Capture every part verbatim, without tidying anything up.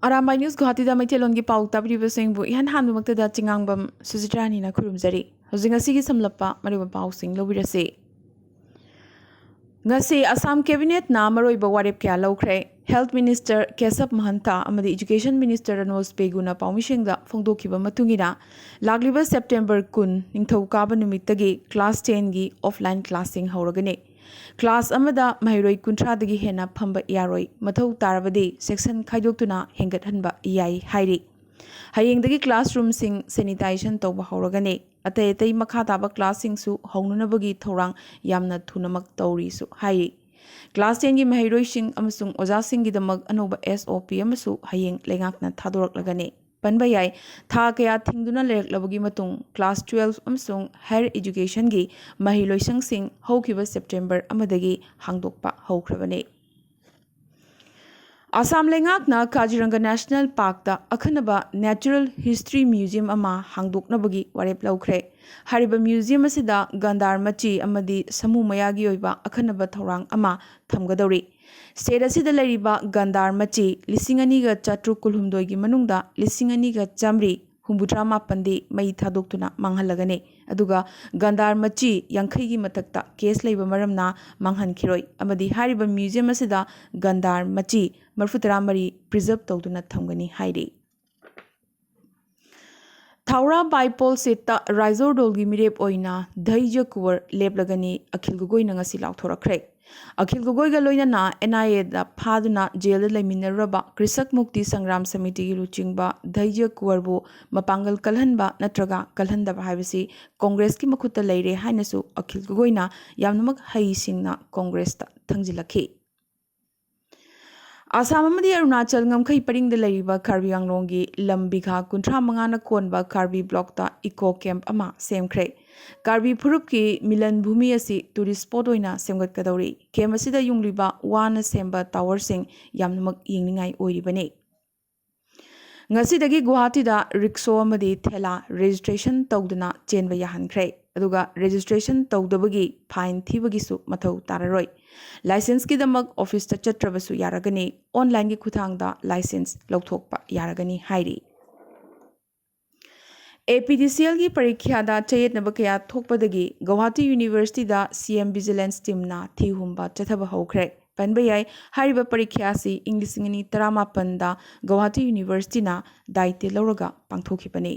Arambai news ꯒꯨꯍꯥꯇꯤꯗ ꯃꯩꯇꯩꯂꯣꯟꯒꯤ ꯄꯥꯎ ꯇꯥꯕꯤꯔꯤꯕꯁꯤꯡꯕꯨ ꯏꯍꯥꯟ ꯍꯥꯟꯕꯃꯛꯇꯗ ꯆꯤꯉꯥꯡꯕꯝ ꯁꯨꯖꯤꯇ꯭ꯔꯥꯅꯤꯅ ꯈꯨꯔꯨꯝꯖꯔꯤ꯫ ꯍꯧꯖꯤꯛ ꯉꯁꯤꯒꯤ ꯁꯝꯂꯞꯄ ꯃꯔꯨꯑꯣꯏꯕ ꯄꯥꯎꯁꯤꯡ ꯂꯧꯕꯤꯔꯁꯤ꯫ ꯉꯁꯤ ꯑꯁꯥꯝ ꯀꯦꯕꯤꯅꯦꯠꯅ ꯃꯔꯨꯑꯣꯏꯕ ꯋꯥꯔꯦꯞ ꯀꯌꯥ ꯂꯧꯈ꯭ꯔꯦ꯫ ꯍꯦꯜꯊ ꯃꯤꯅꯤꯁꯇꯔ ꯀꯦꯁꯕ ꯃꯍꯟꯇꯥ ꯑꯃꯗꯤ ꯏꯖꯨꯀꯦꯁꯟ ꯃꯤꯅꯤꯁꯇꯔ ꯔꯅꯣꯖ ꯄꯦꯒꯨꯅ ꯄꯥꯎꯃꯤꯁꯤꯡꯗ ꯐꯣꯡꯗꯣꯛꯈꯤꯕ ꯃꯇꯨꯡ ꯏꯟꯅ, ꯂꯥꯛꯂꯤꯕ ꯁꯦꯞꯇꯦꯝꯕꯔ ꯀꯨꯟ, ꯅꯤꯡꯊꯧꯀꯥꯕ ꯅꯨꯃꯤꯠꯇꯒꯤ ꯀ꯭ꯂꯥꯁ ꯇꯦꯟꯒꯤ ꯑꯣꯐꯂꯥꯏꯟ ꯀ꯭ꯂꯥꯁꯁꯤꯡ ꯍꯧꯔꯒꯅꯤ꯫ ꯀ꯭ꯂꯥꯁ ꯑꯃꯗ ꯃꯍꯩꯔꯣꯏ ꯀꯨꯟꯊ꯭ꯔꯥꯗꯒꯤ ꯍꯦꯟꯅ ꯐꯝꯕ ꯌꯥꯔꯣꯏ꯫ ꯃꯊꯧ ꯇꯥꯔꯕꯗꯤ ꯁꯦꯛꯁꯟ ꯈꯥꯏꯗꯣꯛꯇꯨꯅ ꯍꯦꯟꯒꯠꯍꯟꯕ ꯌꯥꯏ ꯍꯥꯏꯔꯤ꯫ ꯍꯌꯦꯡꯗꯒꯤ ꯀ꯭ꯂꯥꯁꯔꯨꯝꯁꯤꯡ ꯁꯦꯅꯤꯇꯥꯏꯖꯦꯁꯟ ꯇꯧꯕ ꯍꯧꯔꯒꯅꯤ꯫ ꯑꯇꯩ ꯑꯇꯩ ꯃꯈꯥ ꯇꯥꯕ ꯀ꯭ꯂꯥꯁꯁꯤꯡꯁꯨ ꯍꯧꯅꯅꯕꯒꯤ ꯊꯧꯔꯥꯡ ꯌꯥꯝꯅ ꯊꯨꯅꯃꯛ ꯇꯧꯔꯤꯁꯨ ꯍꯥꯏꯔꯤ꯫ ꯀ꯭ꯂꯥꯁ ꯇꯦꯟꯒꯤ ꯃꯍꯩꯔꯣꯏꯁꯤꯡ ꯑꯃꯁꯨꯡ ꯑꯣꯖꯥꯁꯤꯡꯒꯤꯗꯃꯛ ꯑꯅꯧꯕ ꯑꯦꯁ ꯑꯣ ꯄꯤ ꯑꯃꯁꯨ ꯍꯌꯦꯡ ꯂꯩꯉꯥꯛꯅ ꯊꯥꯗꯣꯔꯛꯂꯒꯅꯤ꯫ ꯄꯟꯕ ꯌꯥꯏ, ꯊꯥ ꯀꯌꯥ ꯊꯤꯡꯗꯨꯅ ꯂꯩꯔꯛꯂꯕꯒꯤ ꯃꯇꯨꯡ ꯀ꯭ꯂꯥꯁ ꯇꯨꯋꯦꯜꯐ ꯑꯃꯁꯨꯡ ꯍꯥꯌꯔ ꯏꯖꯨꯀꯦꯁꯟꯒꯤ ꯃꯍꯩ ꯂꯣꯏꯁꯪꯁꯤꯡ ꯍꯧꯈꯤꯕ ꯁꯦꯞꯇꯦꯝꯕꯔ ꯑꯃꯗꯒꯤ ꯍꯥꯡꯗꯣꯛꯄ ꯍꯧꯈ꯭ꯔꯕꯅꯤ꯫ ꯑꯁꯥꯝ ꯂꯩꯉꯥꯛꯅ ꯀꯥꯖꯤꯔꯪꯒ ꯅꯦꯁꯅꯦꯜ ꯄꯥꯔꯛꯇ ꯑꯈꯟꯅꯕ ꯅꯦꯆꯔꯦꯜ ꯍꯤꯁꯇ꯭ꯔꯤ ꯃ꯭ꯌꯨꯖꯤꯌꯝ ꯑꯃ ꯍꯥꯡꯗꯣꯛꯅꯕꯒꯤ ꯋꯥꯔꯦꯞ ꯂꯧꯈ꯭ꯔꯦ꯫ ꯍꯥꯏꯔꯤꯕ ꯃ꯭ꯌꯨꯖꯤꯌꯝ ꯑꯁꯤꯗ ꯒꯟꯗꯥꯔ ꯃꯆꯤ ꯑꯃꯗꯤ ꯁꯥꯃꯨ ꯃꯌꯥꯒꯤ ꯑꯣꯏꯕ ꯑꯈꯟꯅꯕ ꯊꯧꯔꯥꯡ ꯑꯃ ꯊꯝꯒꯗꯧꯔꯤ꯫ ꯁ꯭ꯇꯦꯠ ꯑꯁꯤꯗ ꯂꯩꯔꯤꯕ ꯒꯟꯗꯥꯔ ꯃꯆꯤ ꯂꯤꯁꯤꯡ ꯑꯅꯤꯒ ꯆꯥꯇ꯭ꯔꯨꯛ ꯀꯨꯟꯍꯨꯝꯗꯣꯏꯒꯤ ꯃꯅꯨꯡꯗ ꯂꯤꯁꯤꯡ ꯑꯅꯤꯒ ꯆꯥꯃꯔꯤ ꯍꯨꯝꯐꯨꯇꯔꯥ ꯃꯥꯄꯟꯗꯤ ꯃꯩ ꯊꯥꯗꯣꯛꯇꯨꯅ ꯃꯥꯡꯍꯜꯂꯒꯅꯤ꯫ ꯑꯗꯨꯒ ꯒꯟꯗꯥꯔ ꯃꯆꯤ ꯌꯥꯡꯈꯩꯒꯤ ꯃꯊꯛꯇ ꯀꯦꯁ ꯂꯩꯕ ꯃꯔꯝꯅ ꯃꯥꯡꯍꯟꯈꯤꯔꯣꯏ꯫ ꯑꯃꯗꯤ ꯍꯥꯏꯔꯤꯕ ꯃ꯭ꯌꯨꯖꯤꯌꯝ ꯑꯁꯤꯗ ꯒꯟꯗꯥꯔ ꯃꯆꯤ ꯃꯔꯤꯐꯨꯇꯔꯥ ꯃꯔꯤ ꯄ꯭ꯔꯤꯖꯔꯕ ꯇꯧꯗꯨꯅ ꯊꯝꯒꯅꯤ ꯍꯥꯏꯔꯤ꯫ ꯊꯥꯎꯔꯥ ꯕꯥꯏꯄꯣꯜ ꯁꯤꯠꯇ ꯔꯥꯏꯖꯣꯔꯗꯣꯜꯒꯤ ꯃꯤꯔꯦꯞ ꯑꯣꯏꯅ ꯙꯩꯖ ꯀꯨꯋꯔ ꯂꯦꯞꯂꯒꯅꯤ ꯑꯈꯤꯜ ꯒꯣꯒꯣꯏꯅ ꯉꯁꯤ ꯂꯥꯎꯊꯣꯔꯛꯈ꯭ꯔꯦ꯫ ꯑꯈꯤꯜ ꯒꯣꯒꯣꯏꯒ ꯂꯣꯏꯅꯅ ꯑꯦꯟ ꯑꯥꯏ ꯑꯦꯗ ꯐꯥꯗꯨꯅ ꯖꯦꯜꯗ ꯂꯩꯃꯤꯟꯅꯔꯨꯔꯕ ꯀ꯭ꯔꯤꯁꯛ ꯃꯨꯛꯇꯤ ꯁꯪꯒ꯭ꯔꯥꯝ ꯁꯃꯤꯇꯤꯒꯤ ꯂꯨꯆꯤꯡꯕ ꯙꯩꯖ ꯀꯨꯋꯔꯕꯨ ꯃꯄꯥꯡꯒꯜ ꯀꯜꯍꯟꯕ ꯅꯠꯇ꯭ꯔꯒ ꯀꯜꯍꯟꯗꯕ ꯍꯥꯏꯕꯁꯤ ꯀꯣꯡꯒ꯭ꯔꯦꯁꯀꯤ ꯃꯈꯨꯠꯇ ꯂꯩꯔꯦ ꯍꯥꯏꯅꯁꯨ ꯑꯈꯤꯜ ꯒꯣꯒꯣꯏꯅ ꯌꯥꯝꯅꯃꯛ ꯍꯩꯁꯤꯡꯅ ꯀꯣꯡꯒ꯭ꯔꯦꯁꯇ ꯊꯪꯖꯤꯜꯂꯛꯈꯤ꯫ ꯑꯁꯥꯝ ꯑꯃꯗꯤ ꯑꯔꯨꯅꯥꯆꯜ ꯉꯝꯈꯩ ꯄꯔꯤꯡꯗ ꯂꯩꯔꯤꯕ ꯀꯥꯔꯕꯤ ꯑꯪꯂꯣꯡꯒꯤ ꯂꯝ ꯕꯤꯘꯥ ꯀꯨꯟꯊ꯭ꯔꯥ ꯃꯉꯥꯅ ꯀꯣꯟꯕ ꯀꯥꯔꯕꯤ ꯕ꯭ꯂꯣꯛꯇ ꯏꯀꯣ ꯀꯦꯝꯞ ꯑꯃ ꯁꯦꯝꯈ꯭ꯔꯦ꯫ ꯀꯥꯔꯕꯤ ꯐꯨꯔꯨꯞꯀꯤ ꯃꯤꯂꯟ ꯚꯨꯃꯤ ꯑꯁꯤ ꯇꯨꯔꯤꯁ ꯁ꯭ꯄꯣꯠ ꯑꯣꯏꯅ ꯁꯦꯝꯒꯠꯀꯗꯧꯔꯤ꯫ ꯀꯦꯝꯞ ꯑꯁꯤꯗ ꯌꯨꯡꯂꯤꯕ ꯋꯥꯅ ꯁꯦꯝꯕ ꯇꯥꯋꯔꯁꯤꯡ ꯌꯥꯝꯅꯃꯛ ꯌꯦꯡꯅꯤꯡꯉꯥꯏ ꯑꯣꯏꯔꯤꯕꯅꯤ꯫ ꯉꯁꯤꯗꯒꯤ ꯒꯨꯋꯥꯍꯥꯇꯤꯗ ꯔꯤꯛꯁꯣ ꯑꯃꯗꯤ ꯊꯦꯂꯥ ꯔꯦꯖꯤꯁꯇ꯭ꯔꯦꯁꯟ ꯇꯧꯗꯨꯅ ꯆꯦꯟꯕ ꯌꯥꯍꯟꯈ꯭ꯔꯦ꯫ ꯑꯗꯨꯒ ꯔꯦꯖꯤꯁꯇ꯭ꯔꯦꯁꯟ ꯇꯧꯗꯕꯒꯤ ꯐꯥꯏꯟ ꯊꯤꯕꯒꯤꯁꯨ ꯃꯊꯧ ꯇꯥꯔꯔꯣꯏ꯫ ꯂꯥꯏꯁꯦꯟꯁꯀꯤꯗꯃꯛ ꯑꯣꯐꯤꯁꯇ ꯆꯠꯇ꯭ꯔꯕꯁꯨ ꯌꯥꯔꯒꯅꯤ, ꯑꯣꯟꯂꯥꯏꯟꯒꯤ ꯈꯨꯠꯊꯥꯡꯗ ꯂꯥꯏꯁꯦꯟꯁ ꯂꯧꯊꯣꯛꯄ ꯌꯥꯔꯒꯅꯤ ꯍꯥꯏꯔꯤ꯫ ꯑꯦ ꯄꯤ ꯗꯤ ꯁꯤ ꯑꯦꯜꯒꯤ ꯄꯔꯤꯈ꯭ꯌꯥꯗ ꯆꯌꯦꯠꯅꯕ ꯀꯌꯥ ꯊꯣꯛꯄꯗꯒꯤ ꯒꯧꯍꯥꯇꯤ ꯌꯨꯅꯤꯚꯔꯁꯤꯇꯤꯗ ꯁꯤ ꯑꯦꯝ ꯚꯤꯖꯤꯂꯦꯟꯁ ꯇꯤꯝꯅ ꯊꯤ ꯍꯨꯝꯕ ꯆꯠꯊꯕ ꯍꯧꯈ꯭ꯔꯦ꯫ ꯄꯟꯕ ꯌꯥꯏ, ꯍꯥꯏꯔꯤꯕ ꯄꯔꯤꯈ꯭ꯌꯥ ꯑꯁꯤ ꯏꯪ ꯂꯤꯁꯤꯡ ꯑꯅꯤ ꯇꯔꯥꯃꯥꯄꯟꯗ ꯒꯧꯍꯥꯇꯤ ꯌꯨꯅꯤꯚꯔꯁꯤꯇꯤꯅ ꯗꯥꯏꯇ꯭ꯌ ꯂꯧꯔꯒ ꯄꯥꯡꯊꯣꯛꯈꯤꯕꯅꯤ꯫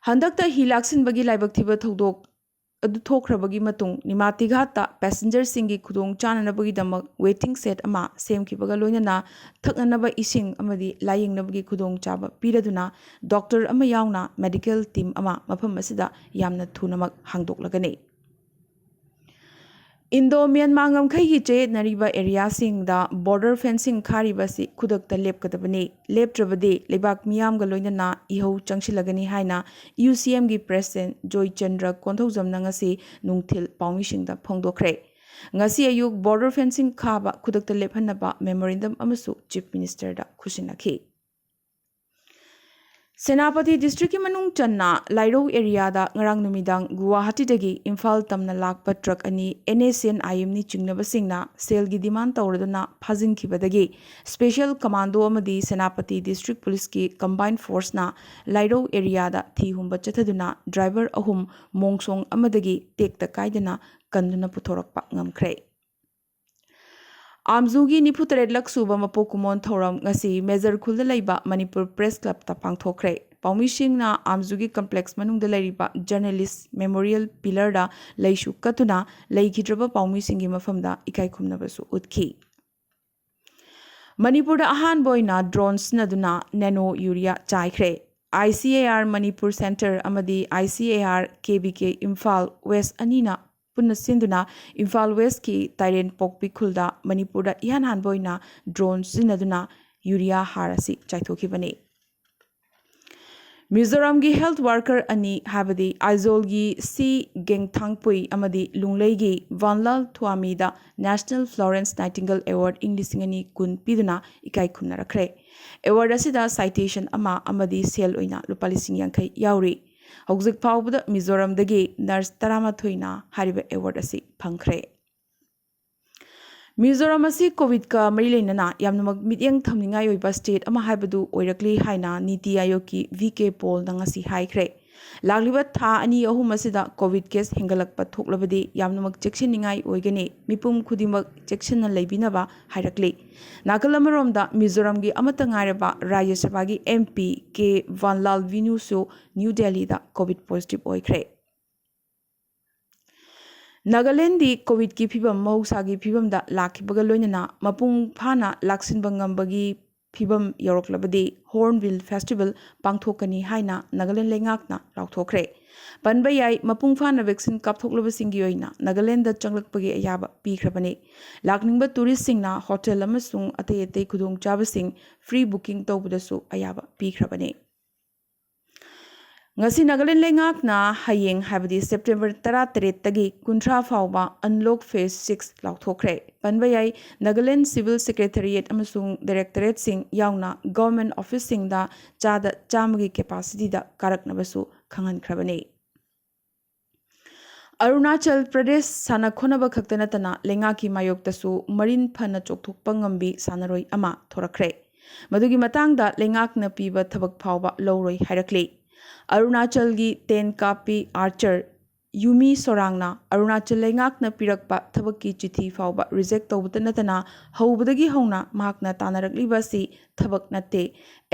ꯍꯟꯗꯛꯇ ꯍꯤ ꯂꯥꯛꯁꯤꯟꯕꯒꯤ ꯂꯥꯏꯕꯛ ꯊꯤꯕ ꯊꯧꯗꯣꯛ ꯑꯗꯨ ꯊꯣꯛꯈ꯭ꯔꯕꯒꯤ ꯃꯇꯨꯡ ꯅꯤꯃꯥꯇꯤꯒꯥꯠꯇ ꯄꯦꯁꯦꯟꯖꯔꯁꯤꯡꯒꯤ ꯈꯨꯗꯣꯡ ꯆꯥꯅꯅꯕꯒꯤꯗꯃꯛ ꯋꯦꯇꯤꯡ ꯁꯦꯠ ꯑꯃ ꯁꯦꯝꯈꯤꯕꯒ ꯂꯣꯏꯅꯅ ꯊꯛꯅꯅꯕ ꯏꯁꯤꯡ ꯑꯃꯗꯤ ꯂꯥꯌꯦꯡꯅꯕꯒꯤ ꯈꯨꯗꯣꯡꯆꯥꯕ ꯄꯤꯔꯗꯨꯅ ꯗꯣꯛꯇꯔ ꯑꯃ ꯌꯥꯎꯅ ꯃꯦꯗꯤꯀꯦꯜ ꯇꯤꯝ ꯑꯃ ꯃꯐꯝ ꯑꯁꯤꯗ ꯌꯥꯝꯅ ꯊꯨꯅꯃꯛ ꯍꯥꯡꯗꯣꯛꯂꯒꯅꯤ꯫ Indo Myanmar ꯉꯝꯈꯩꯒꯤ ꯆꯌꯦꯠꯅꯔꯤꯕ ꯑꯦꯔꯤꯌꯥꯁꯤꯡꯗ border fencing Kharif ꯑꯁꯤ ꯈꯨꯗꯛꯇ ꯂꯦꯞꯀꯗꯕꯅꯤ꯫ ꯂꯦꯞꯇ꯭ꯔꯕꯗꯤ ꯂꯩꯕꯥꯛ ꯃꯤꯌꯥꯝꯒ ꯂꯣꯏꯅꯅ ꯏꯍꯧ ꯆꯪꯁꯤꯜꯂꯒꯅꯤ ꯍꯥꯏꯅ ꯌꯨ ꯁꯤ ꯑꯦꯝꯒꯤ ꯄ꯭ꯔꯦꯁꯤꯗꯦꯟꯠ ꯖꯣꯏꯆꯟꯗ꯭ꯔ ꯀꯣꯟꯊꯧꯖꯝꯅ ꯉꯁꯤ ꯅꯨꯡꯊꯤꯜ ꯄꯥꯎꯃꯤꯁꯤꯡꯗ ꯐꯣꯡꯗꯣꯛꯈ꯭ꯔꯦ꯫ ꯉꯁꯤ ꯑꯌꯨꯛ ꯕꯣꯔꯗꯔ ꯐꯦꯟꯁꯤꯡ ꯈꯥꯕ ꯈꯨꯗꯛꯇ ꯂꯦꯞꯍꯟꯅꯕ ꯃꯦꯃꯣꯔꯦꯟꯗꯝ ꯑꯃꯁꯨ ꯆꯤꯐ ꯃꯤꯅꯤꯁꯇꯔꯗ ꯈꯨꯠꯁꯤꯟꯅꯈꯤ꯫ ꯁꯦꯅꯥꯄꯇꯤ ꯗꯤꯁꯇ꯭ꯔꯤꯛꯀꯤ ꯃꯅꯨꯡ ꯆꯟꯅ ꯂꯥꯏꯔꯧ ꯑꯦꯔꯤꯌꯥꯗ ꯉꯔꯥꯡ ꯅꯨꯃꯤꯗꯥꯡ ꯒꯨꯋꯥꯍꯥꯇꯤꯗꯒꯤ ꯏꯝꯐꯥꯜ ꯇꯝꯅ ꯂꯥꯛꯄ ꯇ꯭ꯔꯛ ꯑꯅꯤ ꯑꯦꯟ ꯑꯦꯁ ꯑꯦꯟ ꯑꯥꯏ ꯑꯦꯝꯅꯤ ꯆꯤꯡꯅꯕꯁꯤꯡꯅ ꯁꯦꯜꯒꯤ ꯗꯤꯃꯥꯟ ꯇꯧꯔꯗꯨꯅ ꯐꯥꯖꯤꯟꯈꯤꯕꯗꯒꯤ ꯁ꯭ꯄꯦꯁꯤꯌꯦꯜ ꯀꯃꯥꯟꯗꯣ ꯑꯃꯗꯤ ꯁꯦꯅꯥꯄꯇꯤ ꯗꯤꯁꯇ꯭ꯔꯤꯛ ꯄꯨꯂꯤꯁꯀꯤ ꯀꯝꯕꯥꯏꯟ ꯐꯣꯔꯁꯅ ꯂꯥꯏꯔꯧ ꯑꯦꯔꯤꯌꯥꯗ ꯊꯤ ꯍꯨꯝꯕ ꯆꯠꯊꯗꯨꯅ ꯗ꯭ꯔꯥꯏꯚꯔ ꯑꯍꯨꯝ ꯃꯣꯡꯁꯣꯡ ꯑꯃꯗꯒꯤ ꯇꯦꯛꯇ ꯀꯥꯏꯗꯅ ꯀꯟꯗꯨꯅ ꯄꯨꯊꯣꯔꯛꯄ ꯉꯝꯈ꯭ꯔꯦ꯫ ꯑꯥꯝꯖꯨꯒꯤ ꯅꯤꯐꯨ ꯇꯔꯦꯠꯂꯛ ꯁꯨꯕ ꯃꯄꯣꯛ ꯀꯨꯝꯑꯣꯟ ꯊꯧꯔꯝ ꯉꯁꯤ ꯃꯦꯖꯔ ꯈꯨꯜꯗ ꯂꯩꯕ ꯃꯅꯤꯄꯨꯔ ꯄ꯭ꯔꯦꯁ ꯀ꯭ꯂꯕꯇ ꯄꯥꯡꯊꯣꯛꯈ꯭ꯔꯦ꯫ ꯄꯥꯎꯃꯤꯁꯤꯡꯅ ꯑꯥꯝꯖꯨꯒꯤ ꯀꯝꯄ꯭ꯂꯦꯛꯁ ꯃꯅꯨꯡꯗ ꯂꯩꯔꯤꯕ ꯖꯔꯅꯦꯂꯤꯁ ꯃꯦꯃꯣꯔꯤꯌꯦꯜ ꯄꯤꯂꯔꯗ ꯂꯩꯁꯨ ꯀꯠꯇꯨꯅ ꯂꯩꯈꯤꯗ꯭ꯔꯕ ꯄꯥꯎꯃꯤꯁꯤꯡꯒꯤ ꯃꯐꯝꯗ ꯏꯀꯥꯏ ꯈꯨꯝꯅꯕꯁꯨ ꯎꯠꯈꯤ꯫ ꯃꯅꯤꯄꯨꯔꯗ ꯑꯍꯥꯟꯕ ꯑꯣꯏꯅ ꯗ꯭ꯔꯣꯟ ꯁꯤꯖꯤꯟꯅꯗꯨꯅ nano urea ꯆꯥꯏꯈ꯭ꯔꯦ꯫ I C A R Manipur centre ꯑꯃꯗꯤ I C A R K B K Imphal West ꯑꯅꯤꯅ ꯄꯨꯟꯅ ꯁꯤꯟꯗꯨꯅ ꯏꯝꯐꯥꯜ ꯋꯦꯁꯀꯤ ꯇꯥꯏꯔꯦꯟ ꯄꯣꯛꯄꯤ ꯈꯨꯜꯗ ꯃꯅꯤꯄꯨꯔꯗ ꯏꯍꯥꯟ ꯍꯥꯟꯕ ꯑꯣꯏꯅ ꯗ꯭ꯔꯣꯟ ꯁꯤꯖꯤꯟꯅꯗꯨꯅ ꯌꯨꯔꯤꯌꯥ ꯍꯥꯔ ꯑꯁꯤ ꯆꯥꯏꯊꯣꯛꯈꯤꯕꯅꯤ꯫ ꯃꯤꯖꯣꯔꯥꯝꯒꯤ ꯍꯦꯜꯊ ꯋꯥꯔꯀꯔ ꯑꯅꯤ, ꯍꯥꯏꯕꯗꯤ ꯑꯥꯏꯖꯣꯜꯒꯤ ꯁꯤ ꯒꯦꯡꯊꯥꯡꯄꯨꯏ ꯑꯃꯗꯤ ꯂꯨꯡꯂꯩꯒꯤ ꯚꯥꯟꯂꯥꯜ ꯊꯨꯑꯥꯃꯤꯗ ꯅꯦꯁꯅꯦꯜ ꯐ꯭ꯂꯣꯔꯦꯟꯁ ꯅꯥꯏꯇꯤꯡꯒꯦꯜ ꯑꯦꯋꯥꯔꯗ ꯏꯪ ꯂꯤꯁꯤꯡ ꯑꯅꯤ ꯀꯨꯟ ꯄꯤꯗꯨꯅ ꯏꯀꯥꯏ ꯈꯨꯝꯅꯔꯛꯈ꯭ꯔꯦ꯫ ꯑꯦꯋꯥꯔꯗ ꯑꯁꯤꯗ ꯁꯥꯏꯇꯦꯁꯟ ꯑꯃ ꯑꯃꯗꯤ ꯁꯦꯜ ꯑꯣꯏꯅ ꯂꯨꯄꯥ ꯂꯤꯁꯤꯡ ꯌꯥꯡꯈꯩ ꯌꯥꯎꯔꯤ꯫ ꯍꯧꯖꯤꯛ ꯐꯥꯎꯕꯗ ꯃꯤꯖꯣꯔꯥꯝꯗꯒꯤ ꯅꯔꯁ ꯇꯔꯥꯃꯥꯊꯣꯏꯅ ꯍꯥꯏꯔꯤꯕ ꯑꯦꯋꯥꯔꯗ ꯑꯁꯤ ꯐꯪꯈ꯭ꯔꯦ꯫ ꯃꯤꯖꯣꯔꯥꯝ ꯑꯁꯤ ꯀꯣꯚꯤꯗꯀ ꯃꯔꯤ ꯂꯩꯅꯅ ꯌꯥꯝꯅꯃꯛ ꯃꯤꯠꯌꯦꯡ ꯊꯝꯅꯤꯡꯉꯥꯏ ꯑꯣꯏꯕ ꯁ꯭ꯇꯦꯠ ꯑꯃ ꯍꯥꯏꯕꯗꯨ ꯑꯣꯏꯔꯛꯂꯤ ꯍꯥꯏꯅ ꯅꯤꯇꯤ ꯑꯥꯌꯣꯒꯀꯤ ꯚꯤ ꯀꯦ ꯄꯣꯜꯅ ꯉꯁꯤ ꯍꯥꯏꯈ꯭ꯔꯦ꯫ ꯂꯥꯛꯂꯤꯕ ꯊꯥ ꯑꯅꯤ ꯑꯍꯨꯝ ꯑꯁꯤꯗ ꯀꯣꯚꯤꯗ ꯀꯦꯁ ꯍꯦꯟꯒꯠꯂꯛꯄ ꯊꯣꯛꯂꯕꯗꯤ ꯌꯥꯝꯅꯃꯛ ꯆꯦꯛꯁꯤꯟꯅꯤꯡꯉꯥꯏ ꯑꯣꯏꯒꯅꯤ, ꯃꯤꯄꯨꯝ ꯈꯨꯗꯤꯡꯃꯛ ꯆꯦꯛꯁꯤꯟꯅ ꯂꯩꯕꯤꯅꯕ ꯍꯥꯏꯔꯛꯂꯤ꯫ ꯅꯥꯀꯜ ꯑꯃꯔꯣꯝꯗ ꯃꯤꯖꯣꯔꯥꯝꯒꯤ ꯑꯃꯠꯇ ꯉꯥꯏꯔꯕ ꯔꯥꯖ꯭ꯌ ꯁꯚꯥꯒꯤ ꯑꯦꯝ ꯄꯤ ꯀꯦ ꯚꯥꯟꯂꯥꯜ ꯚꯤꯅꯨꯁꯨ ꯅ꯭ꯌꯨ ꯗꯦꯜꯂꯤꯗ ꯀꯣꯚꯤꯗ ꯄꯣꯖꯤꯇꯤꯚ ꯑꯣꯏꯈ꯭ꯔꯦ꯫ ꯅꯥꯒꯥꯂꯦꯟꯗꯤ ꯀꯣꯚꯤꯗꯀꯤ ꯐꯤꯚꯝ ꯃꯍꯧꯁꯥꯒꯤ ꯐꯤꯚꯝꯗ ꯂꯥꯛꯈꯤꯕꯒ ꯂꯣꯏꯅꯅ ꯃꯄꯨꯡ ꯐꯥꯅ ꯂꯥꯛꯁꯤꯟꯕ ꯉꯝꯕꯒꯤ ꯐꯤꯚꯝ ꯌꯧꯔꯛꯂꯕꯗꯤ ꯍꯣꯔ꯭ꯟꯕꯤꯜ ꯐꯦꯁꯇꯤꯚꯦꯜ ꯄꯥꯡꯊꯣꯛꯀꯅꯤ ꯍꯥꯏꯅ ꯅꯥꯒꯥꯂꯦꯟ ꯂꯩꯉꯥꯛꯅ ꯂꯥꯎꯊꯣꯛꯈ꯭ꯔꯦ꯫ ꯄꯟꯕ ꯌꯥꯏ, ꯃꯄꯨꯡ ꯐꯥꯅ ꯚꯦꯛꯁꯤꯟ ꯀꯥꯞꯊꯣꯛꯂꯕꯁꯤꯡꯒꯤ ꯑꯣꯏꯅ ꯅꯥꯒꯥꯂꯦꯟꯗ ꯆꯪꯂꯛꯄꯒꯤ ꯑꯌꯥꯕ ꯄꯤꯈ꯭ꯔꯕꯅꯤ꯫ ꯂꯥꯛꯅꯤꯡꯕ ꯇꯨꯔꯤꯁꯁꯤꯡꯅ ꯍꯣꯇꯦꯜ ꯑꯃꯁꯨꯡ ꯑꯇꯩ ꯑꯇꯩ ꯈꯨꯗꯣꯡꯆꯥꯕꯁꯤꯡ ꯐ꯭ꯔꯤ ꯕꯨꯀꯤꯡ ꯇꯧꯕꯗꯁꯨ ꯑꯌꯥꯕ ꯄꯤꯈ꯭ꯔꯕꯅꯤ꯫ ꯉꯁꯤ ꯅꯥꯒꯥꯂꯦꯟ ꯂꯩꯉꯥꯛꯅ ꯍꯌꯦꯡ, ꯍꯥꯏꯕꯗꯤ ꯁꯦꯞꯇꯦꯝꯕꯔ ꯇꯔꯥꯇꯔꯦꯠꯇꯒꯤ ꯀꯨꯟꯊ꯭ꯔꯥ ꯐꯥꯎꯕ ꯑꯟꯂꯣꯛ ꯐꯦꯖ ꯁꯤꯛꯁ ꯂꯥꯎꯊꯣꯛꯈ꯭ꯔꯦ꯫ ꯄꯟꯕ ꯌꯥꯏ, ꯅꯥꯒꯥꯂꯦꯟ ꯁꯤꯚꯤꯜ ꯁꯦꯀ꯭ꯔꯦꯇꯔꯤꯌꯦꯠ ꯑꯃꯁꯨꯡ ꯗꯥꯏꯔꯦꯛꯇꯣꯔꯦꯠꯁꯤꯡ ꯌꯥꯎꯅ ꯒꯚꯔꯟꯃꯦꯟꯠ ꯑꯣꯐꯤꯁꯁꯤꯡꯗ ꯆꯥꯗ ꯆꯥꯝꯃꯒꯤ ꯀꯦꯄꯥꯁꯤꯇꯤꯗ ꯀꯥꯔꯛꯅꯕꯁꯨ ꯈꯪꯍꯟꯈ꯭ꯔꯕꯅꯤ꯫ ꯑꯔꯨꯅꯥꯆꯜ ꯄ꯭ꯔꯗꯦꯁ ꯁꯥꯟꯅ ꯈꯣꯠꯅꯕ ꯈꯛꯇ ꯅꯠꯇꯅ ꯂꯩꯉꯥꯛꯀꯤ ꯃꯥꯌꯣꯛꯇꯁꯨ ꯃꯔꯤꯟ ꯐꯅ ꯆꯣꯛꯊꯣꯛꯄ ꯉꯝꯕꯤ ꯁꯥꯟꯅꯔꯣꯏ ꯑꯃ ꯊꯣꯔꯛꯈ꯭ꯔꯦ꯫ ꯃꯗꯨꯒꯤ ꯃꯇꯥꯡꯗ ꯂꯩꯉꯥꯛꯅ ꯄꯤꯕ ꯊꯕꯛ ꯐꯥꯎꯕ ꯂꯧꯔꯣꯏ ꯍꯥꯏꯔꯛꯂꯤ꯫ ꯑꯔꯨꯅꯥꯆꯜꯒꯤ ꯇꯦꯟ ꯀꯥꯞꯄꯤ ꯑꯥꯔꯆꯔ ꯌꯨꯃꯤ ꯁꯣꯔꯥꯡꯅ ꯑꯔꯨꯅꯥꯆꯜ ꯂꯩꯉꯥꯛꯅ ꯄꯤꯔꯛꯄ ꯊꯕꯛꯀꯤ ꯆꯤꯊꯤ ꯐꯥꯎꯕ ꯔꯤꯖꯦꯛ ꯇꯧꯕꯇ ꯅꯠꯇꯅ ꯍꯧꯕꯗꯒꯤ ꯍꯧꯅ ꯃꯍꯥꯛꯅ ꯇꯥꯟꯅꯔꯛꯂꯤꯕ ꯑꯁꯤ ꯊꯕꯛ ꯅꯠꯇꯦ꯫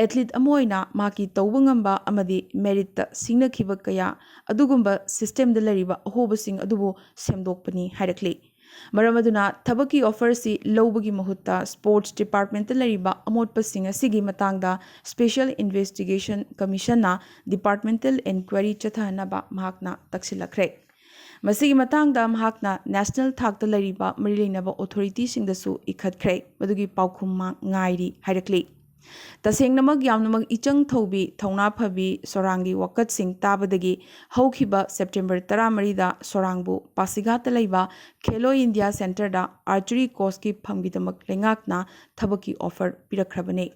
ꯑꯦꯊꯂꯤꯠ ꯑꯃ ꯑꯣꯏꯅ ꯃꯍꯥꯛꯀꯤ ꯇꯧꯕ ꯉꯝꯕ ꯑꯃꯗꯤ ꯃꯦꯔꯤꯠꯇ ꯁꯤꯡꯅꯈꯤꯕ ꯀꯌꯥ ꯑꯗꯨꯒꯨꯝꯕ ꯁꯤꯁꯇꯦꯝꯗ ꯂꯩꯔꯤꯕ ꯑꯍꯣꯕꯁꯤꯡ ꯑꯗꯨꯕꯨ ꯁꯦꯝꯗꯣꯛꯄꯅꯤ ꯍꯥꯏꯔꯛꯂꯤ꯫ ꯃꯔꯝ ꯑꯗꯨꯅ ꯊꯕꯛꯀꯤ ꯑꯣꯐꯔꯁꯤ ꯂꯧꯕꯒꯤ ꯃꯍꯨꯠꯇ ꯁ꯭ꯄꯣꯔꯠꯁ ꯗꯤꯄꯥꯔꯠꯃꯦꯟꯠꯇ ꯂꯩꯔꯤꯕ ꯑꯃꯣꯠꯄꯁꯤꯡ ꯑꯁꯤꯒꯤ ꯃꯇꯥꯡꯗ ꯁ꯭ꯄꯦꯁꯦꯜ ꯏꯟꯚꯦꯁꯇꯤꯒꯦꯁꯟ ꯀꯃꯤꯁꯟꯅ ꯗꯤꯄꯥꯔꯠꯃꯦꯟꯇꯦꯜ ꯏꯟꯀ꯭ꯋꯥꯏꯔꯤ ꯆꯠꯊꯍꯟꯅꯕ ꯃꯍꯥꯛꯅ ꯇꯛꯁꯤꯜꯂꯛꯈ꯭ꯔꯦ꯫ ꯃꯁꯤꯒꯤ ꯃꯇꯥꯡꯗ ꯃꯍꯥꯛꯅ ꯅꯦꯁꯅꯦꯜ ꯊꯥꯛꯇ ꯂꯩꯔꯤꯕ ꯃꯔꯤ ꯂꯩꯅꯕ ꯑꯣꯊꯣꯔꯤꯇꯤꯁꯤꯡꯗꯁꯨ ꯏꯈꯠꯈ꯭ꯔꯦ, ꯃꯗꯨꯒꯤ ꯄꯥꯎꯈꯨꯝ ꯃꯥ-, ꯉꯥꯏꯔꯤ ꯍꯥꯏꯔꯛꯂꯤ꯫ ꯇꯁꯦꯡꯅꯃꯛ ꯌꯥꯝꯅꯃꯛ ꯏꯆꯪ ꯊꯧꯕꯤ, ꯊꯧꯅꯥ ꯐꯕꯤ ꯁꯣꯔꯥꯡꯒꯤ ꯋꯥꯀꯠꯁꯤꯡ ꯇꯥꯕꯗꯒꯤ ꯍꯧꯈꯤꯕ ꯁꯦꯞꯇꯦꯝꯕꯔ ꯇꯔꯥꯃꯔꯤꯗ ꯁꯣꯔꯥꯡꯕꯨ ꯄꯥꯁꯤꯘꯥꯠꯇ ꯂꯩꯕ ꯈꯦꯂꯣ ꯏꯟꯗꯤꯌꯥ ꯁꯦꯟꯇꯔꯗ ꯑꯥꯔꯆꯔꯤ ꯀꯣꯆꯀꯤ ꯐꯝꯒꯤꯗꯃꯛ ꯂꯩꯉꯥꯛꯅ ꯊꯕꯛꯀꯤ ꯑꯣꯐꯔ ꯄꯤꯔꯛꯈ꯭ꯔꯕꯅꯤ꯫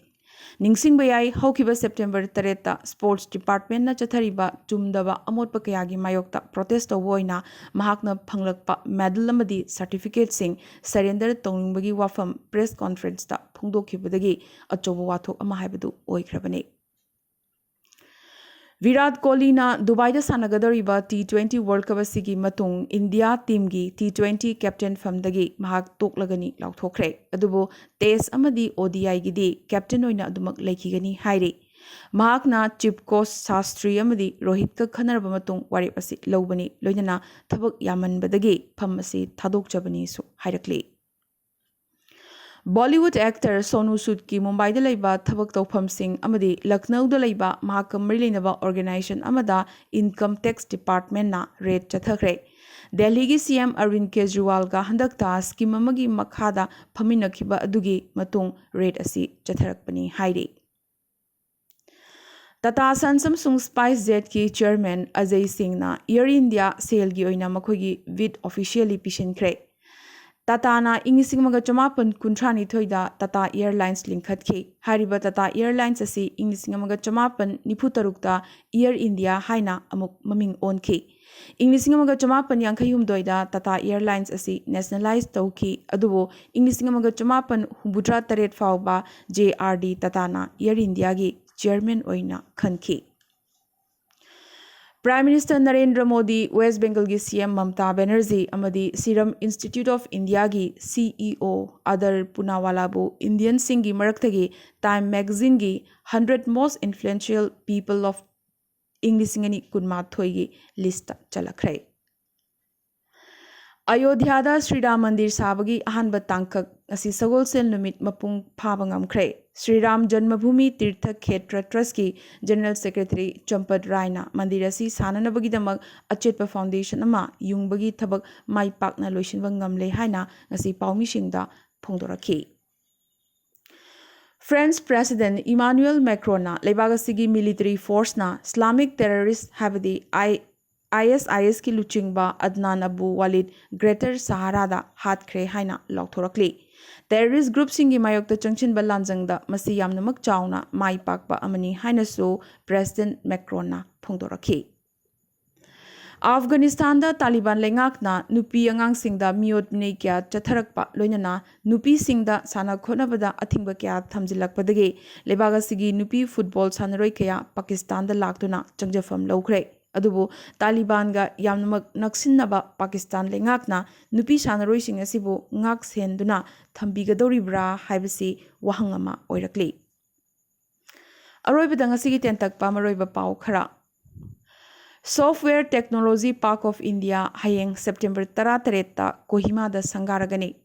ꯅꯤꯡꯁꯤꯡꯕ ꯌꯥꯏ, ꯍꯧꯈꯤꯕ ꯁꯦꯞꯇꯦꯝꯕꯔ ꯇꯔꯦꯠꯇ ꯁ꯭ꯄꯣꯔꯠꯁ ꯗꯤꯄꯥꯔꯠꯃꯦꯟꯠꯅ ꯆꯠꯊꯔꯤꯕ ꯆꯨꯝꯗꯕ ꯑꯃꯣꯠꯄ ꯀꯌꯥꯒꯤ ꯃꯥꯌꯣꯛꯇ ꯄ꯭ꯔꯣꯇꯦꯁ ꯇꯧꯕ ꯑꯣꯏꯅ ꯃꯍꯥꯛꯅ ꯐꯪꯂꯛꯄ ꯃꯦꯗꯜ ꯑꯃꯗꯤ ꯁꯔꯇꯤꯐꯤꯀꯦꯠꯁꯤꯡ ꯁꯔꯦꯟꯗꯔ ꯇꯧꯅꯤꯡꯕꯒꯤ ꯋꯥꯐꯝ ꯄ꯭ꯔꯦꯁ ꯀꯣꯟꯐꯔꯦꯟꯁꯇ ꯐꯣꯡꯗꯣꯛꯈꯤꯕꯗꯒꯤ ꯑꯆꯧꯕ ꯋꯥꯊꯣꯛ ꯑꯃ ꯍꯥꯏꯕꯗꯨ ꯑꯣꯏꯈ꯭ꯔꯕꯅꯤ꯫ ꯚꯤꯔꯥꯠ ꯀꯣꯍꯂꯤꯅ ꯗꯨꯕꯥꯏꯗ ꯁꯥꯟꯅꯒꯗꯧꯔꯤꯕ ꯇꯤ ꯇ꯭ꯋꯦꯟꯇꯤ ꯋꯥꯔꯜꯗ ꯀꯞ ꯑꯁꯤꯒꯤ ꯃꯇꯨꯡ ꯏꯟꯗꯤꯌꯥ ꯇꯤꯝꯒꯤ ꯇꯤ ꯇ꯭ꯋꯦꯟꯇꯤ ꯀꯦꯞꯇꯦꯟ ꯐꯝꯗꯒꯤ ꯃꯍꯥꯛ ꯇꯣꯛꯂꯒꯅꯤ ꯂꯥꯎꯊꯣꯛꯈ꯭ꯔꯦ꯫ ꯑꯗꯨꯕꯨ ꯇꯦꯁ ꯑꯃꯗꯤ ꯑꯣ ꯗꯤ ꯑꯥꯏꯒꯤꯗꯤ ꯀꯦꯞꯇꯦꯟ ꯑꯣꯏꯅ ꯑꯗꯨꯃꯛ ꯂꯩꯈꯤꯒꯅꯤ ꯍꯥꯏꯔꯤ꯫ ꯃꯍꯥꯛꯅ ꯆꯤꯐ ꯀꯣꯆ ꯁꯥꯁꯇ꯭ꯔꯤ ꯑꯃꯗꯤ ꯔꯣꯍꯤꯠꯀ ꯈꯟꯅꯔꯕ ꯃꯇꯨꯡ ꯋꯥꯔꯦꯞ ꯑꯁꯤ ꯂꯧꯕꯅꯤ, ꯂꯣꯏꯅꯅ ꯊꯕꯛ ꯌꯥꯝꯃꯟꯕꯗꯒꯤ ꯐꯝ ꯑꯁꯤ ꯊꯥꯗꯣꯛꯆꯕꯅꯤꯁꯨ ꯍꯥꯏꯔꯛꯂꯤ꯫ ꯕꯣꯂꯤꯋꯨꯗ ꯑꯦꯛꯇꯔ ꯁꯣꯅꯨ ꯁꯨꯗꯀꯤ ꯃꯨꯝꯕꯥꯏꯗ ꯂꯩꯕ ꯊꯕꯛ ꯇꯧꯐꯝꯁꯤꯡ ꯑꯃꯗꯤ ꯂꯈꯅꯧꯗ ꯂꯩꯕ ꯃꯍꯥꯛꯀ ꯃꯔꯤ ꯂꯩꯅꯕ ꯑꯣꯔꯒꯅꯥꯏꯖꯦꯁꯟ ꯑꯃꯗ ꯏꯟꯀꯝ ꯇꯦꯛꯁ ꯗꯤꯄꯥꯔꯠꯃꯦꯟꯠꯅ ꯔꯦꯗ ꯆꯠꯊꯈ꯭ꯔꯦ꯫ ꯗꯦꯜꯂꯤꯒꯤ ꯁꯤ ꯑꯦꯝ ꯑꯔꯕꯤꯟꯗ ꯀꯦꯖ꯭ꯔꯤꯋꯥꯜꯒ ꯍꯟꯗꯛꯇ ꯁ꯭ꯀꯤꯝ ꯑꯃꯒꯤ ꯃꯈꯥꯗ ꯐꯝꯃꯤꯟꯅꯈꯤꯕ ꯑꯗꯨꯒꯤ ꯃꯇꯨꯡ ꯔꯦꯗ ꯑꯁꯤ ꯆꯠꯊꯔꯛꯄꯅꯤ ꯍꯥꯏꯔꯤ꯫ ꯇꯥꯇꯥ ꯁꯟꯁ ꯑꯃꯁꯨꯡ ꯁ꯭ꯄꯥꯏꯁ ꯖꯦꯠꯀꯤ ꯆꯤꯌꯔꯃꯦꯟ ꯑꯖꯌ ꯁꯤꯡꯅ ꯑꯦꯌꯔ ꯏꯟꯗꯤꯌꯥ ꯁꯦꯜꯒꯤ ꯑꯣꯏꯅ ꯃꯈꯣꯏꯒꯤ ꯕꯤꯗ ꯑꯣꯐꯤꯁꯤꯌꯦꯜꯂꯤ ꯄꯤꯁꯤꯟꯈ꯭ꯔꯦ꯫ ꯇꯥꯇꯥꯅ ꯏꯪ ꯂꯤꯁꯤꯡ ꯑꯃꯒ ꯆꯃꯥꯄꯟ ꯀꯨꯟꯊ꯭ꯔꯥꯅꯤꯊꯣꯏꯗ ꯇꯥꯇꯥ ꯑꯦꯌꯔꯂꯥꯏꯟꯁ ꯂꯤꯡꯈꯠꯈꯤ꯫ ꯍꯥꯏꯔꯤꯕ ꯇꯥꯇꯥ ꯑꯦꯌꯔꯂꯥꯏꯟꯁ ꯑꯁꯤ ꯏꯪ ꯂꯤꯁꯤꯡ ꯑꯃꯒ ꯆꯃꯥꯄꯟ ꯅꯤꯐꯨ ꯇꯔꯨꯛꯇ ꯑꯦꯌꯔ ꯏꯟꯗꯤꯌꯥ ꯍꯥꯏꯅ ꯑꯃꯨꯛ ꯃꯃꯤꯡ ꯑꯣꯟꯈꯤ꯫ ꯏꯪ ꯂꯤꯁꯤꯡ ꯑꯃꯒ ꯆꯃꯥꯄꯟ ꯌꯥꯡꯈꯩ ꯍꯨꯝꯗꯣꯏꯗ ꯇꯥꯇꯥ ꯑꯦꯌꯔꯂꯥꯏꯟꯁ ꯑꯁꯤ ꯅꯦꯁꯅꯦꯂꯥꯏꯖ ꯇꯧꯈꯤ, ꯑꯗꯨꯕꯨ ꯏꯪ ꯂꯤꯁꯤꯡ ꯑꯃꯒ ꯆꯃꯥꯄꯟ ꯍꯨꯝꯐꯨꯇꯔꯥ ꯇꯔꯦꯠ ꯐꯥꯎꯕ ꯖꯦ ꯑꯥꯔ ꯗꯤ ꯇꯥꯇꯥꯅ ꯑꯦꯌꯔ ꯏꯟꯗꯤꯌꯥꯒꯤ ꯆꯤꯌꯔꯃꯦꯟ ꯑꯣꯏꯅ ꯈꯟꯈꯤ꯫ Prime minister Narendra Modi, west ꯕꯦꯡꯒꯜꯒꯤ ꯁꯤ ꯑꯦꯝ ꯃꯝꯇꯥ ꯕꯦꯅꯔꯖꯤ ꯑꯃꯗꯤ ꯁꯤꯔꯝ ꯏꯟꯁꯇꯤꯇ꯭ꯌꯨꯠ ꯑꯣꯐ ꯏꯟꯗꯤꯌꯥꯒꯤ ꯁꯤ ꯏ ꯑꯣ ꯑꯗꯔ ꯄꯨꯅꯥꯋꯥꯂꯥꯕꯨ ꯏꯟꯗꯤꯌꯟꯁꯤꯡꯒꯤ ꯃꯔꯛꯇꯒꯤ ꯇꯥꯏꯝ ꯃꯦꯒꯥꯖꯤꯟꯒꯤ hundred most influential people of ꯏꯪ ꯂꯤꯁꯤꯡ ꯑꯅꯤ ꯀꯨꯟꯃꯥꯊꯣꯏꯒꯤ ꯂꯤꯁ꯭ꯠꯇ ꯆꯜꯂꯛꯈ꯭ꯔꯦ꯫ ꯑꯌꯣꯙ꯭ꯌꯥꯗ ꯁ꯭ꯔꯤꯔꯥꯝ ꯃꯟꯗꯤꯔ ꯁꯥꯕꯒꯤ ꯑꯍꯥꯟꯕ ꯇꯥꯡꯀꯛ ꯉꯁꯤ ꯁꯒꯣꯜꯁꯦꯜ ꯅꯨꯃꯤꯠ ꯃꯄꯨꯡ ꯐꯥꯕ ꯉꯝꯈ꯭ꯔꯦ꯫ ꯁ꯭ꯔꯤꯔꯥꯝ ꯖꯟꯃꯚꯨꯃꯤ ꯇꯤꯔꯊ ꯈꯦꯇ꯭ꯔ ꯇ꯭ꯔꯁꯀꯤ ꯖꯦꯅꯔꯦꯜ ꯁꯦꯀ꯭ꯔꯦꯇꯔꯤ ꯆꯝꯄꯠ ꯔꯥꯏꯅ ꯃꯟꯗꯤꯔ ꯑꯁꯤ ꯁꯥꯅꯅꯕꯒꯤꯗꯃꯛ ꯑꯆꯦꯠꯄ ꯐꯥꯎꯟꯗꯦꯁꯟ ꯑꯃ ꯌꯨꯡꯕꯒꯤ ꯊꯕꯛ ꯃꯥꯏ ꯄꯥꯛꯅ ꯂꯣꯏꯁꯤꯟꯕ ꯉꯝꯂꯦ ꯍꯥꯏꯅ ꯉꯁꯤ ꯄꯥꯎꯃꯤꯁꯤꯡꯗ ꯐꯣꯡꯗꯣꯔꯛꯈꯤ꯫ ꯐ꯭ꯔꯦꯟꯁ ꯄ꯭ꯔꯦꯁꯤꯗꯦꯟꯠ ꯏꯃꯥꯅꯨꯑꯦꯜ ꯃꯦꯀ꯭ꯔꯣꯟꯅ ꯂꯩꯕꯥꯛ ꯑꯁꯤꯒꯤ ꯃꯤꯂꯤꯇꯔꯤ ꯐꯣꯔꯁꯅ ꯏꯁꯂꯥꯃꯤꯛ ꯇꯦꯔꯣꯔꯤꯁ꯭ꯠ ꯍꯥꯏꯕꯗꯤ ꯑꯥꯏ ꯑꯥꯏ ꯑꯦꯁ ꯑꯥꯏ ꯑꯦꯁꯀꯤ ꯂꯨꯆꯤꯡꯕ ꯑꯗꯅꯥꯟ ꯑꯕꯨ ꯋꯥꯂꯤꯗ ꯒ꯭ꯔꯦꯇꯔ ꯁꯍꯥꯔꯥꯗ ꯍꯥꯠꯈ꯭ꯔꯦ ꯍꯥꯏꯅ ꯂꯥꯎꯊꯣꯔꯛꯂꯤ꯫ ꯇꯦꯔꯣꯔꯤꯁ꯭ꯠ ꯒ꯭ꯔꯨꯞꯁꯤꯡꯒꯤ ꯃꯥꯌꯣꯛꯇ ꯆꯪꯁꯤꯟꯕ ꯂꯥꯟꯖꯪꯗ ꯃꯁꯤ ꯌꯥꯝꯅꯃꯛ ꯆꯥꯎꯅ ꯃꯥꯏ ꯄꯥꯛꯄ ꯑꯃꯅꯤ ꯍꯥꯏꯅꯁꯨ ꯄ꯭ꯔꯦꯁꯤꯗꯦꯟꯠ ꯃꯦꯀ꯭ꯔꯣꯟꯅ ꯐꯣꯡꯗꯣꯔꯛꯈꯤ꯫ ꯑꯐꯒꯥꯅꯤꯁꯇꯥꯟꯗ ꯇꯥꯂꯤꯕꯥꯟ ꯂꯩꯉꯥꯛꯅ ꯅꯨꯄꯤ ꯑꯉꯥꯡꯁꯤꯡꯗ ꯃꯤꯑꯣꯠ ꯃꯤꯅꯩ ꯀꯌꯥ ꯆꯠꯊꯔꯛꯄ, ꯂꯣꯏꯅꯅ ꯅꯨꯄꯤꯁꯤꯡꯗ ꯁꯥꯟꯅ ꯈꯣꯠꯅꯕꯗ ꯑꯊꯤꯡꯕ ꯀꯌꯥ ꯊꯝꯖꯤꯜꯂꯛꯄꯗꯒꯤ ꯂꯩꯕꯥꯛ ꯑꯁꯤꯒꯤ ꯅꯨꯄꯤ ꯐꯨꯠꯕꯣꯜ ꯁꯥꯟꯅꯔꯣꯏ ꯀꯌꯥ ꯄꯥꯀꯤꯁꯇꯥꯟꯗ ꯂꯥꯛꯇꯨꯅ ꯆꯪꯖꯐꯝ ꯂꯧꯈ꯭ꯔꯦ꯫ ꯑꯗꯨꯕꯨ ꯇꯥꯂꯤꯕꯥꯟꯒ ꯌꯥꯝꯅꯃꯛ ꯅꯛꯁꯤꯟꯅꯕ ꯄꯥꯀꯤꯁꯇꯥꯟ ꯂꯩꯉꯥꯛꯅ ꯅꯨꯄꯤ ꯁꯥꯟꯅꯔꯣꯏꯁꯤꯡ ꯑꯁꯤꯕꯨ ꯉꯥꯛ ꯁꯦꯟꯗꯨꯅ ꯊꯝꯕꯤꯒꯗꯧꯔꯤꯕ꯭ꯔꯥ ꯍꯥꯏꯕꯁꯤ ꯋꯥꯍꯪ ꯑꯃ ꯑꯣꯏꯔꯛꯂꯤ꯫ ꯑꯔꯣꯏꯕꯗ ꯉꯁꯤꯒꯤ ꯇꯦꯟꯇꯛꯄ ꯃꯔꯨꯑꯣꯏꯕ ꯄꯥꯎ ꯈꯔ꯫ Software Technology Park of India ꯍꯌꯦꯡ ꯁꯦꯞꯇꯦꯝꯕꯔ ꯇꯔꯥꯇꯔꯦꯠꯇ ꯀꯣꯍꯤꯃꯥꯗ ꯁꯪꯒꯥꯔꯒꯅꯤ꯫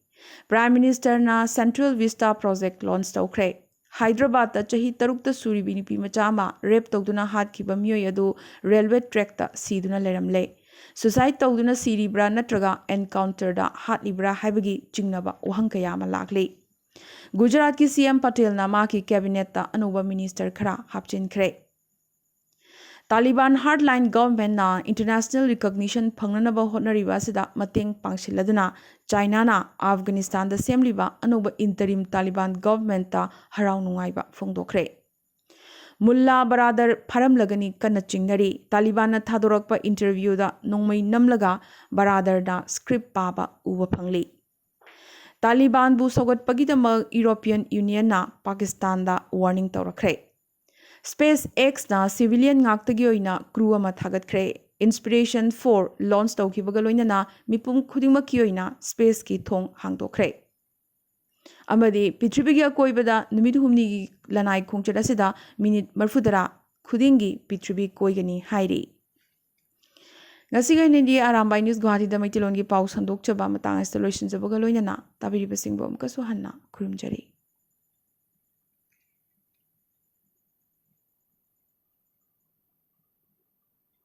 ꯄ꯭ꯔꯥꯏꯝ ꯃꯤꯅꯤꯁꯇꯔꯅ Central Vista Project launch ꯇꯧꯈ꯭ꯔꯦ꯫ ꯍꯥꯏꯗ꯭ꯔꯕꯥꯗꯇ ꯆꯍꯤ ꯇꯔꯨꯛꯇ ꯁꯨꯔꯤꯕꯤ ꯅꯨꯄꯤ ꯃꯆꯥ ꯑꯃ ꯔꯦꯞ ꯇꯧꯗꯨꯅ ꯍꯥꯠꯈꯤꯕ ꯃꯤꯑꯣꯏ ꯑꯗꯨ ꯔꯦꯜꯋꯦ ꯇ꯭ꯔꯦꯛꯇ ꯁꯤꯗꯨꯅ ꯂꯩꯔꯝꯂꯦ꯫ ꯁꯨꯁꯥꯏꯗ ꯇꯧꯗꯨꯅ ꯁꯤꯔꯤꯕ꯭ꯔꯥ ꯅꯠꯇ꯭ꯔꯒ ꯑꯦꯟꯀꯥꯎꯟꯇꯔꯗ ꯍꯥꯠꯂꯤꯕ꯭ꯔꯥ ꯍꯥꯏꯕꯒꯤ ꯆꯤꯡꯅꯕ ꯋꯥꯍꯪ ꯀꯌꯥ ꯑꯃ ꯂꯥꯛꯂꯤ꯫ ꯒꯨꯖꯔꯥꯠꯀꯤ ꯁꯤ ꯑꯦꯝ ꯄꯇꯦꯜꯅ ꯃꯍꯥꯛꯀꯤ ꯀꯦꯕꯤꯅꯦꯠꯇ ꯑꯅꯧꯕ ꯃꯤꯅꯤꯁꯇꯔ ꯈꯔ ꯍꯥꯞꯆꯤꯟꯈ꯭ꯔꯦ꯫ ꯇꯥꯂꯤꯕꯥꯟ ꯍꯥꯔꯠꯂꯥꯏꯟ ꯒꯚꯔꯟꯃꯦꯟꯠꯅ ꯏꯟꯇꯔꯅꯦꯁꯅꯦꯜ ꯔꯤꯀꯣꯒꯅꯤꯁꯟ ꯐꯪꯅꯅꯕ ꯍꯣꯠꯅꯔꯤꯕ ꯑꯁꯤꯗ ꯃꯇꯦꯡ ꯄꯥꯡꯁꯤꯜꯂꯗꯨꯅ ꯆꯥꯏꯅꯥꯅ ꯑꯐꯒꯥꯅꯤꯁꯇꯥꯟꯗ ꯁꯦꯝꯂꯤꯕ ꯑꯅꯧꯕ ꯏꯟꯇꯔꯤꯝ ꯇꯥꯂꯤꯕꯥꯟ ꯒꯚꯔꯟꯃꯦꯟꯠꯇ ꯍꯔꯥꯎ ꯅꯨꯡꯉꯥꯏꯕ ꯐꯣꯡꯗꯣꯛꯈ꯭ꯔꯦ꯫ ꯃꯨꯜꯂꯥ ꯕꯔꯥꯗꯔ ꯐꯥꯔꯝꯂꯒꯅꯤ ꯀꯟꯅ ꯆꯤꯡꯅꯔꯤ꯫ ꯇꯥꯂꯤꯕꯥꯟꯅ ꯊꯥꯗꯣꯔꯛꯄ ꯏꯟꯇꯔꯚ꯭ꯌꯨꯗ ꯅꯣꯡꯃꯩ ꯅꯝꯂꯒ ꯕꯔꯥꯗꯔꯅ ꯁ꯭ꯀ꯭ꯔꯤꯞ ꯄꯥꯕ ꯎꯕ ꯐꯪꯂꯤ꯫ ꯇꯥꯂꯤꯕꯥꯟꯕꯨ ꯁꯧꯒꯠꯄꯒꯤꯗꯃꯛ ꯌꯨꯔꯣꯄꯤꯌꯟ ꯌꯨꯅꯤꯌꯟꯅ ꯄꯥꯀꯤꯁꯇꯥꯟꯗ ꯋꯥꯔꯅꯤꯡ ꯇꯧꯔꯛꯈ꯭ꯔꯦ꯫ ꯁ꯭ꯄꯦꯁ ꯑꯦꯛꯁꯅ ꯁꯤꯚꯤꯂꯤꯌꯟ ꯉꯥꯛꯇꯒꯤ ꯑꯣꯏꯅ ꯀ꯭ꯔꯨ ꯑꯃ ꯊꯥꯒꯠꯈ꯭ꯔꯦ꯫ ꯏꯟꯁꯄꯤꯔꯦꯁꯟ ꯐꯣꯔ ꯂꯣꯟꯆ ꯇꯧꯈꯤꯕꯒ ꯂꯣꯏꯅꯅ ꯃꯤꯄꯨꯝ ꯈꯨꯗꯤꯡꯃꯛꯀꯤ ꯑꯣꯏꯅ ꯁ꯭ꯄꯦꯁꯀꯤ ꯊꯣꯡ ꯍꯥꯡꯗꯣꯛꯈ꯭ꯔꯦ꯫ ꯑꯃꯗꯤ ꯄ꯭ꯔꯤꯊꯤꯕꯤꯒꯤ ꯑꯀꯣꯏꯕꯗ ꯅꯨꯃꯤꯠ ꯍꯨꯝꯅꯤꯒꯤ ꯂꯅꯥꯏ ꯈꯣꯡꯆꯠ ꯑꯁꯤꯗ ꯃꯤꯅꯤꯠ ꯃꯔꯤꯐꯨꯇꯔꯥ ꯈꯨꯗꯤꯡꯒꯤ ꯄ꯭ꯔꯤꯊꯤꯕꯤ ꯀꯣꯏꯒꯅꯤ ꯍꯥꯏꯔꯤ꯫ ꯉꯁꯤꯒꯤ ꯑꯣꯏꯅꯗꯤ ꯑꯔꯥꯝꯕꯥꯏ ꯅ꯭ꯌꯨꯁ ꯒꯨꯋꯥꯍꯥꯇꯤꯗ ꯃꯩꯇꯩꯂꯣꯟꯒꯤ ꯄꯥꯎ ꯁꯟꯗꯣꯛꯆꯕ ꯃꯇꯥꯡ ꯑꯁꯤꯗ ꯂꯣꯏꯁꯤꯟꯖꯕꯒ ꯂꯣꯏꯅꯅ ꯇꯥꯕꯤꯔꯤꯕꯁꯤꯡꯕꯨ ꯑꯃꯨꯛꯀꯁꯨ ꯍꯟꯅ ꯈꯨꯔꯨꯝꯖꯔꯤ꯫